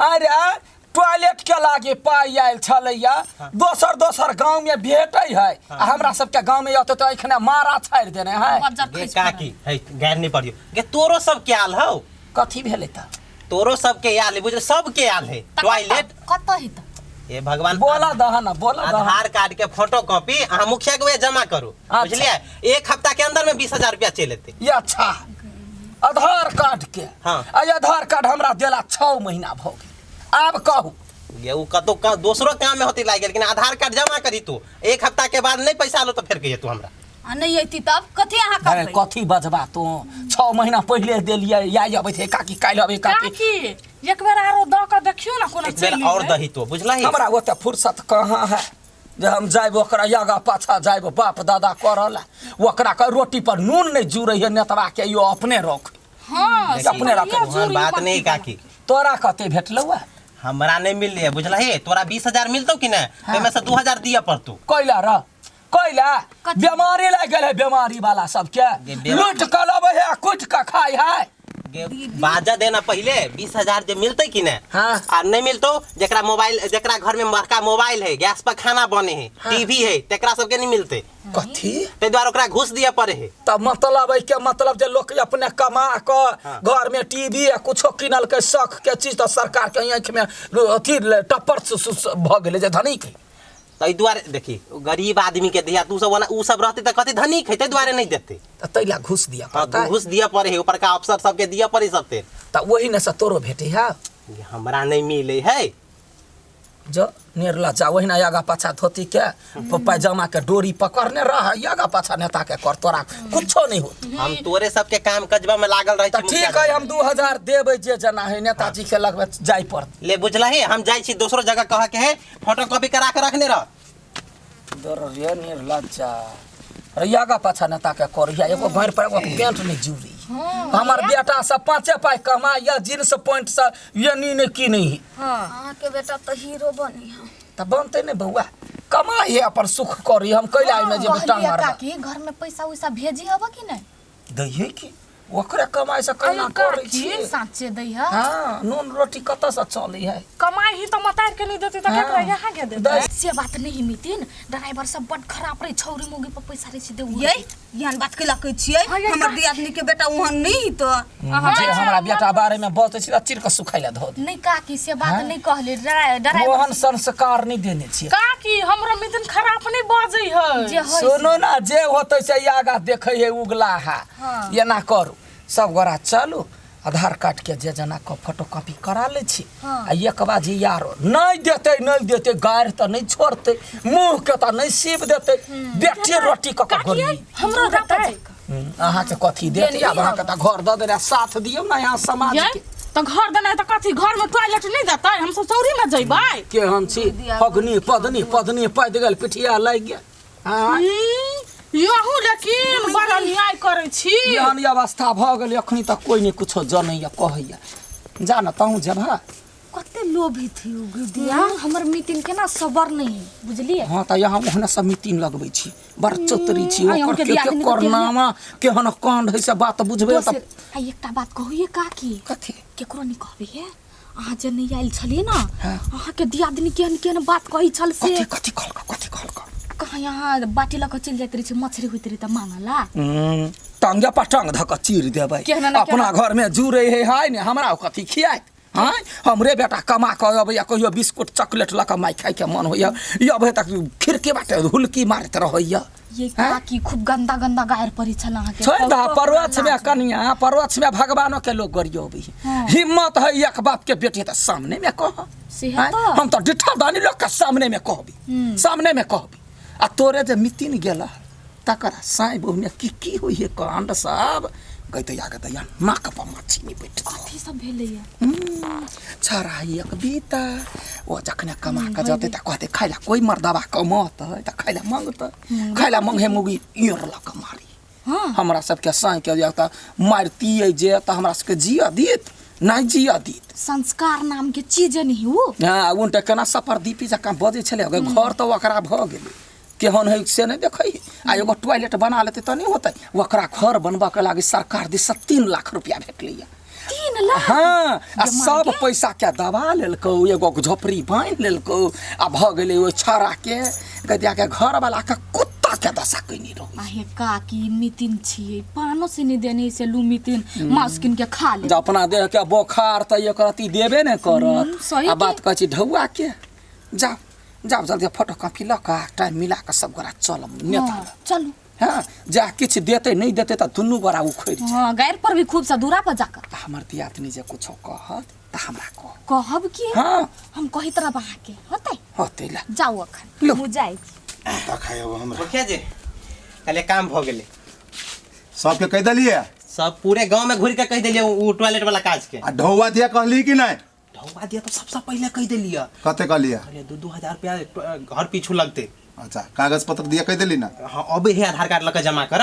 अरे टॉयलेट के लागे पाइ आयल छलैया, दोसर दोसर गांव में भेटै है आ हमरा सबके गांव में अतै तऽ एखने मारा छाड़ि देने है। बज्जर गे खसि पड़ल। काकी है गैर नहीं पड़ियो गे, तोरो सब के आल हौ? कथी भेलै तऽ? तोरो सब के आल है, बुझल सब के आल है तऽ टॉयलेट। कतऽ है तऽ? हे भगवान, बोला दह ना, बोला दह। आधार कार्ड के फोटो कॉपी अहाँ मुखिया के वजह जमा करू। अच्छा। बुझलियै, एक हफ्ता के अंदर में 20,000 रुपया चलि एतै। ये अच्छा, आधार कार्ड के? हाँ। आ आधार कार्ड हमरा देला 6 महीना भऽ गेल, आब कहू। गे उ कतौ दोसरो काम में होती लागि गेल, लेकिन आधार कार्ड जमा करी तू, एक हफ्ता के बाद नहीं पैसा आलो तो फेर कहिए तू हमरा। आ नहीं अयती तब कथी अहाँ अरे करबै? कथी बजबा तू, 6 महीना पहिले देलियै, या अबै छै काकी, काल्हि अबै काकी। काकी एक बेर आरो दऽ कऽ देखियौ ने कोनो एक बेर चलि और एलै। दही तो बुझलही। हमरा ओते फुर्सत कहाँ है जे हम जायब ओकरा आगा पाछा जायब बाप दादा करल, ओकरा के रोटी पर नून नहीं जुड़ै है नेतवा के, यो अपने रख। हाँ, देखी, अपने रख। ये ओहन जुड़ी बात बाकी नहीं बला। काकी। तोरा कते भेटलौ है? हमरा नहीं मिलले है, बुझलही। तोरा 20,000 मिलतौ कि नहीं? ओहिमे से 2,000 दिअ पड़तौ। कैला र कैला? कथी? बीमारी लागि गेल है, बीमारी वाला सबके गे, बेमारी- लूट के लबै है आ कुटि के खाइ है। गे, बाजा देना पहिले 20,000 जे मिलतै कि नहीं? हाँ। आ नहीं मिलतौ, जेकरा मोबाइल, जेकरा घर में बड़का मोबाइल है, गैस पर खाना बने है, टीवी है, तेकरा सबके नहीं मिलते। कथी? ताहि दुआरे ओकरा घूस दिअ पड़े है। तब मतलब है के मतलब जे लोग अपने कमा के हाँ। घर में टीवी या कुछो किनलकै शौक के चीज, तऽ सरकार के आँखि में अथी टप्पर भऽ गेलै जे धनिक है। ताहि दुआरे देखी गरीब आदमी के दिया तू सब, ओना उ सब रहते तऽ कथी धनिक है, ताहि दुआरे नहीं देते। तऽ ताहि लए घूस दिअ हाँ, पड़तै। घूस दिअ पड़े है, ऊपर का अफसर सबके दिअ पड़े सबते। तऽ ओही ने से तोरो भेटै है। हमरा नहीं मिले है। जो निर्लज्जा जा ओहिना आगा पाछा धोती के पैजामा के डोरी पकड़ने रह, आगा पाछा नेता के कर, तोरा कुछो नहीं होत। हम तोरे सबके काम कजबा में लागल रहे तऽ ठीक है, हम 2000 देबै जे जना है नेताजी के लगबै जाय पड़त। ले बुझलही, हम जाइ छी दोसरो जगह कह के है, फोटो कॉपी करा के रखने रह। रे निर्लज्जा रे, आगा पाछा नेता के कर, एगो घर पर एगो पेंट नहीं जुड़ी। हमर बेटा सब 5 पाइ कमाइया, जींस पैंट से ये नी नहीं की नहीं। हाँ। अहाँके बेटा तऽ हीरो बनी है। तऽ बनतै नहि बौआ, कमाइ है अपन सुख करी, हम कैला एहिमे जेबै टांग कहलियै मारबै। काकी घर में पैसा उसा भेजी हब कि नहीं? दैहे की ओकरे कमाइ से केना अरे करै काकी, छियै? साँचे दै है। हाँ, नून रोटी कतऽ से चलै है? कमाई ही तऽ मतार के नहीं देती तऽ केकरा यहाँ के देतै? दै। से बात नहीं मितिन, ड्राइवर सब बड खराब रहे, छौरी मोगी पर पैसा रहे छै देउ। ये एहन बात कैला कहै छियै? हाँ, ये हमर दियादनी के बेटा ओहन नहीं तऽ। जे हमरा बेटा बारे में बजै छी तऽ चिर के सुखाइ लए धऽ दे। नहीं काकी से बात नहीं कहले, ड्राइवर ओहन संस्कार नहीं देने छियै। काकी हमरा मितिन खराब नहीं बाजै है। जे है सुनू ना, जे होतै से आगा देखै है उगला है। एना करू सब गोरा चलू, आधार कार्ड के जे जना के फोटो कॉपी करा लै छी। आ एक बाजी यारो नहीं देतै, नहीं देतै गारि तऽ नहीं छोड़तै, मुँह के तऽ नहीं सीब देतै, बेटी रोटी कऽ कऽ काकी गोली। हमरो देतै? अहाँके कथी देतै? आब अहाँके तऽ घर दऽ देने, साथ दियौ ने यहाँ समाज ये के। तऽ घर देनाइ तऽ कथी, घर में टॉयलेट नहीं देतै, हमसब चौरी में जइबै। केहन छी फगनी पदनी पदनी पैद गेल, पिठिया लागि गेल। हाँ। यहू लेकिन बड़ अन्याय करै छी। एहन अवस्था भऽ गेल अखनी तक कोइ नहि कुछो जनैया कहैया। जा ने तहूँ जेबह। कते लोभी थी उ गुदिया। हमर मितिन केना सबर नहीं है, बुझलियै? हाँ तऽ यहाँ ओहने सब मीटिंग लगबै छी, बड़ चतुरी छी। आइ ओकर हमके के के दियादनी के करनामा केहन कांड है से बात बुझबै तऽ। दोसर आ एकटा बात कहू ये काकी? कथी? केकरो नहीं कहबै हे, अहाँ जे नहीं आयल छलियै ने, हाँ। अहाँके दियादनी केहन केहन बात कहै छल से। कथी कथी कहलक, कथी कहलक? कहाँ यहाँ बाटी लऽ कऽ चलि जाइत रहै छै, मछरी होइत रहै तऽ मांगला। टांगे पर टांग धऽ कऽ चीर देबै। केहन ने अपना घर में जुड़े है हाय ने, हमरा ओ कथी खियात? हाँ, हमरे बेटा कमा कऽ अबैया, कहियो बिस्कुट चॉकलेट लऽ कऽ माइ खाइके मन होइया, ई अबै तक खिड़की बाटे हुलकी मारैत रहैया। ये काकी खूब गंदा गंदा गायर पड़ै छल अहाँके। छोड़ि दह, परोक्ष में कनिया, परोक्ष में भगवानो के लोग गरियबै। हिम्मत है एक बाप के बेटी तऽ सामने में कह। से आँय? तऽ। हम तऽ डिठा दानी लोग के सामने में कहबी, सामने में कहबी। आ तोरे जे मितिन गेला तकरा साँय बहुने की की होइ है कांड सब गई तऽ आगे दैया नाक पर मच्छी नहीं बैठ। कथी सब भेलैया? छड़ा एक बीता ओ जखने कमा कऽ जतै तऽ कहतै खाइ ला कोइ मर्दबा कमतै तऽ खाइ ला मंगतै, खाइ ला मंगे मुगी इर लऽ कऽ मारी। हाँ। हमरा सबके साँय के जे तऽ मारतियै जे तऽ हमरा सबके जियऽ देत नहि जियऽ देत। संस्कार नाम के चीज नहीं उ। हाँ, उनटे केना सफरदीपी जकाँ बजै छलै, अगर घर तऽ ओकरा भऽ गेलै, केहन है से नहि देखै है। आ एगो टॉयलेट बना लेतै तऽ नहि होतै? ओकरा घर बनबऽ के लागी सरकार दिस से 3 लाख रुपया भेटलैया। 3 3 लाख? हाँ, आ सब पैसा के दबा लेलकौ, एगो झोपड़ी बान्हि लेलकौ आ भऽ गेलै ओहि छौड़ा के गदिया के घर वाला के कुत्ता के दशा कैने रहै। आहे काकी, मितिन छियै, पानो से नहीं देने से लू मितिन मांस किन के खा ले। जे अपना देह के बोखार तऽ एक रत्ती देबे ने करत। सही आ की? बात कहै छी ढौआ के, जाउ जाउ जल्दी फोटो कॉपी लऽ कऽ टाइम मिला कऽ सब गोरा चलब नेता हाँ, लग। चलू। हँ, जा किछु देतै नहि देतै तऽ दुनू गोरा उखड़ि जायत। हाँ, गैर पर भी खूब सा दूरा पर जाकर। तऽ हमर दियादनी जे कुछो कहत तऽ हमरा कह। कहब की? हाँ। हम कहैत रहब अहाँके, होतै? होतै ला। जाउ अखन। लो। हम जाइ छी। खाय अब हमरा। मुखिया जी, कहलिए काम भऽ गेलै। सबके कहि देलियै? सब पूरे गांव में घुरि के कहि देलियै उ टॉयलेट वाला काज के। आ ढौआ दिया कहली कि नहि? ढौआ दिया तो सबसे पहले कहि देलियै। कते कहलियै? कहलिए 2-2 हजार रुपया घर पीछू लगते। अच्छा, कागज पत्र दिया कहि देली ना? हाँ, अबे है आधार कार्ड लऽ के जमा कर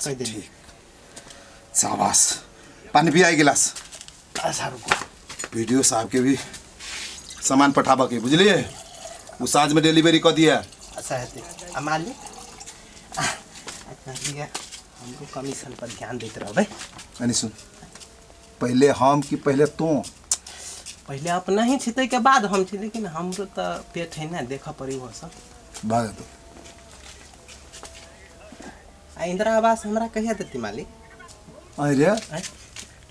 कहि देलियै। ठीक, शाबाश। पानी पियाई गिलास। अच्छा, रुको। बीडीओ साहब के भी सामान पठाबऽ के, बुझलिए? वो साँझ में डिलीवरी कऽ दिया। अच्छा हेतै। आ मालिक, कहलियै हमरो कमीशन पर ध्यान दैत रहबै। यानी सुन, पहले हम कि पहले तू? पहिले अपना ही छी, ताहिके बाद हम छी, लेकिन हमरो तऽ पेट है ने, देखऽ पड़ी ओहो सब। भाग तू। आ इंदिरा आवास हमरा कहिया देती मालिक? अरे आँय?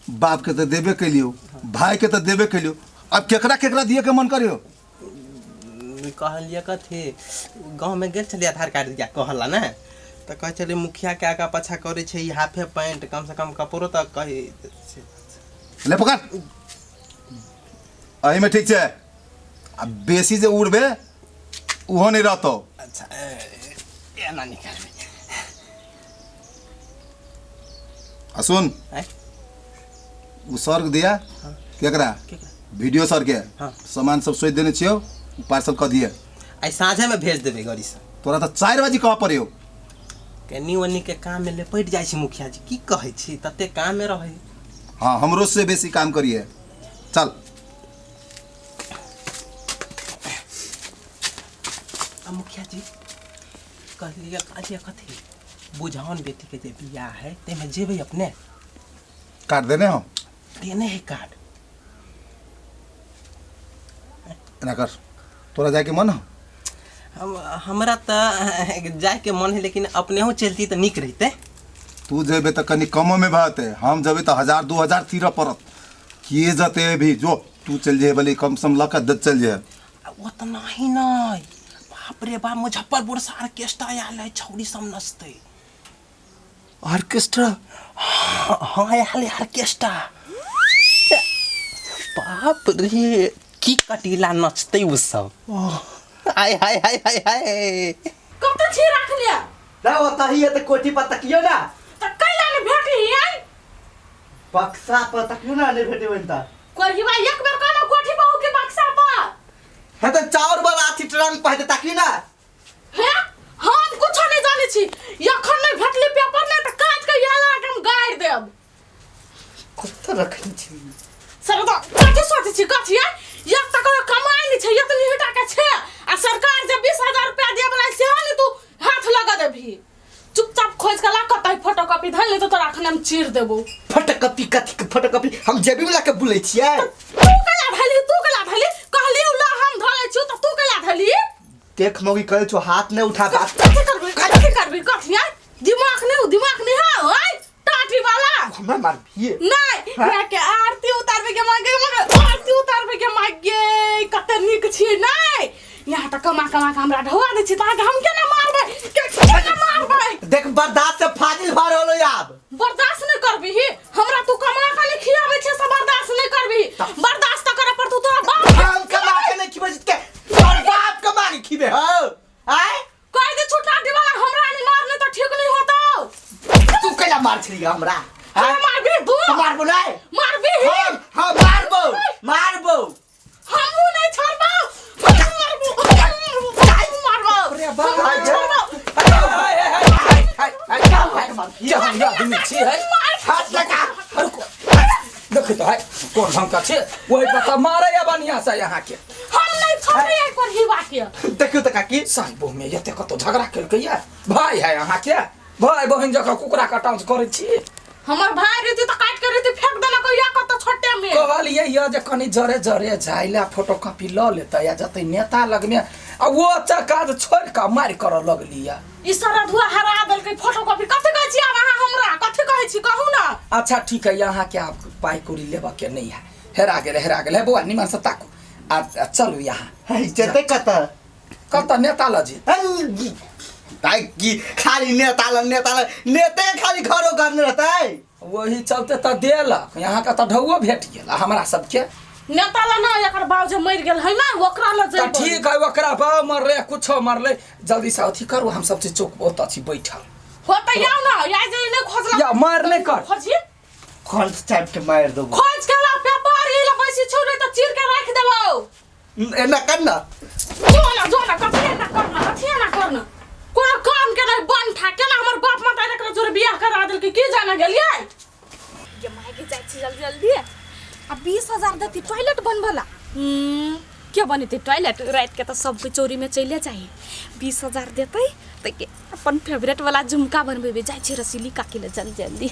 बाप के तऽ देबे कैलियो, भाई के तऽ देबे कैलियो, अब केकरा केकरा दिए के मन करियो? कहलियै कथी, गाँवमे गेल छलियै आधार कार्ड दिया कहला ने, तऽ कहै छलियै मुखिया के आगा पाछा करै छै ई हाफे पैंट, कम से कम कपड़ो तऽ कही ले पकड़, एहिमे ठीक छै। आ बेसी जे उड़बे ओहो नहि रहतौ। अच्छा, एना निकालबै। आ सुन। आँय? उ सर दिया केकरा? केकरा? बीडीओ सर के। हाँ। सामान सब सोचि देने छियौ, पार्सल कऽ दिए। आइ साँझेमे भेज देबै गाड़ीसँ। तोरा तऽ 4 बजे कहऽ पड़ियौ। केनी ओनी के काममे लपटि जाइ छी मुखिया जी, की कहै छी, तते काममे रहै। हाँ, हमरो से बेसी काम करिए, चल। आ मुखिया जी, कहलियै कहलियै कथी, बुझाओन बेटीके जे बियाह है ताहिमे जेबै अपने? काट देने हो? देने है कार्ड। एना कर, तोरा जायके मन हो? हम हमरा तऽ जायके मन है, लेकिन अपनेहो चलती तऽ नीक रहितै। तू जेबे तऽ कनि कमोमे भते, हम जेबै तऽ 1000 2000 तीरऽ पड़त। के जते भी जो, तू चलि जेहे, भले कम सम लऽ कऽ चलि जेहे। आ ओतना ही नहि, बाप रे बाप, मुजफ्फरपुर से ऑर्केस्ट्रा आयल है, छौड़ी सब नचतै। ऑर्केस्ट्रा? हाँ, आयल है ऑर्केस्ट्रा। बाप रे, की कटीला नचतै उ सब, आय हाय हाय हाय हाय। कतऽ छी रखले? ना, ओतऽ ही है तऽ कोठी पर तकियो ना। तऽ कैला ने भेटी आई? बक्सा पर तकियो ना, नहीं भेटे तऽ। कोरहिबा, एक बेर कहलहुँ कोठी बहू के बक्सा पर। है तऽ चाउर वाला अथी ट्रंक पर है तऽ तकियो ना। हे, हम कुछो नहीं जानै छी। एखन नहि भेटली पेपर नहि तऽ काट के यहाँ के हम गाड़ि देब। कतऽ रखने छी? सर तऽ कथी सोचै छी कथी है? एक तऽ ककरो कमाइ नहि छै, एतनी टाका छै आ सरकार जे 20,000 रुपया दिए बला सेहो नहि तू हाथ लगा देबही। चुपचाप खोज के ला, कतऽ फोटो कॉपी धरि ले, तऽ तोरा अखन हम चीर देबौ। फोटोकॉपी कथी के फोटोकॉपी? हम जेबी वाला के बुलै छियै? तू केला धैली? तू केला धैली? कहली ला हम धरै छियौ तऽ तू केला धैली? देख मौगी, कहै छौ हाथ नहीं उठा बात। कथी करबी? कथी करबी? कथी है? दिमाग नहीं, दिमाग नहीं है ओए टाटी वाला। हमरा मारबिए? नहीं, यहाँ के आरती उतारबे के मांगे, मगर आरती उतारबे के मांगे। कते नीक छियै नहीं? यहाँ तऽ कमा कमा के हमरा ढौआ दै छी, तऽ अहाँके हम केना मारबै? केना मारबै? देख, बर्दाश्त से फाजिल भऽ रहलो आब। बर्दाश्त नहीं करबी हमरा? तू कमा के नहीं खियाबै छै से बर्दाश्त नहीं करबी? बर्दाश्त तऽ करऽ पड़तौ तोरा बाप। हम कमा के नहीं खिबै छी के तोर बाप कमा के खिबे हो आय? कहि दे छौ टाटी वाला, हमरा नहीं मारने तऽ ठीक नहीं होतौ। तू कैला मार छली हमरा? हमरा मारबी तू? तू मारबो नहीं? मारबी। हम हम मारबो, मारबो। हमहूँ नहीं छोड़बौ, हमहूँ मारबो, हमहूँ मारबो, अरे बाप हमहूँ नहीं छोड़बौ। केहन आदमी छी है? हाथ लगा। रुको, देखै तऽ है कोन ढंग का छै, ओहि पर तऽ मारैया बढ़िआँ से अहाँके। हम नहीं छोड़बै एहि कोरहिबा के। देखियौ तऽ काकी। साई बहु में एते कतौ झगड़ा केलकै या? भाय है अहाँके, भाय बहिन जकाँ कुकरा कटाउच करै छी। हमर भाई रहती त काट के रहती फेंक देलक या कत छोटे में। कहलियै यऽ जे कनि जरे जरे जाइला फोटोकॉपी लऽ लेतै आ जतै नेता लगमे आ ओ काज छोड़ि कऽ मारि करऽ लगली यऽ। ई सारा धुआ हरा देलकै फोटोकॉपी। कथी कहै छी आब अहाँ हमरा? कथी कहै छी कहू ना? अच्छा ठीक है, यहाँ के आप पाई कौड़ी लेबऽ के नहीं है, हेरा गेलै हेरा गेलै। बौआ निमन से ताकू आ चलू यहाँ। है जते कत कतऽ नेता लऽ जेतै? ताई की खाली नेता ल नेता ल नेते खाली घरो घर में रहतै। वही चलते तऽ देलक, यहाँ के तऽ ढौओ भेट गेल आ हमरा सबके। नेता ल ना, एकर बाप जे मरि गेल है ना ओकरा ल तऽ जइबै। ठीक है, ओकरा बाप मरले कुछो मरले, जल्दी से अथी करू, हम सब चीज चौक ओतऽ छी बैठल। हो तऽ जाउ ना, या जे नहि खोजला या मार नहि कर। खोजी कौन चाप के मार दो खोज के ला पेपर ई ल बैसी छु नहीं तऽ चीर के राख देबौ। एना कर ना जो ना जो ना, कथी एना करना, कथी एना करना, कोनो काम के नहीं बन ठा केना हमर बाप माता एकरा जोरे बियाह करा देलकै की जाने गेलियै। ये मायके जाइ छी जल्दी जल्दी आ 20,000 देती टॉयलेट बनबला। के बनेतै टॉयलेट? रात के तऽ सबके चोरी में चले जाइ। 20,000 देतै तऽ के अपन फेवरेट वाला झुमका बनबेबै। जाइ छी रसीली काकी ले जल्दी जल्दी।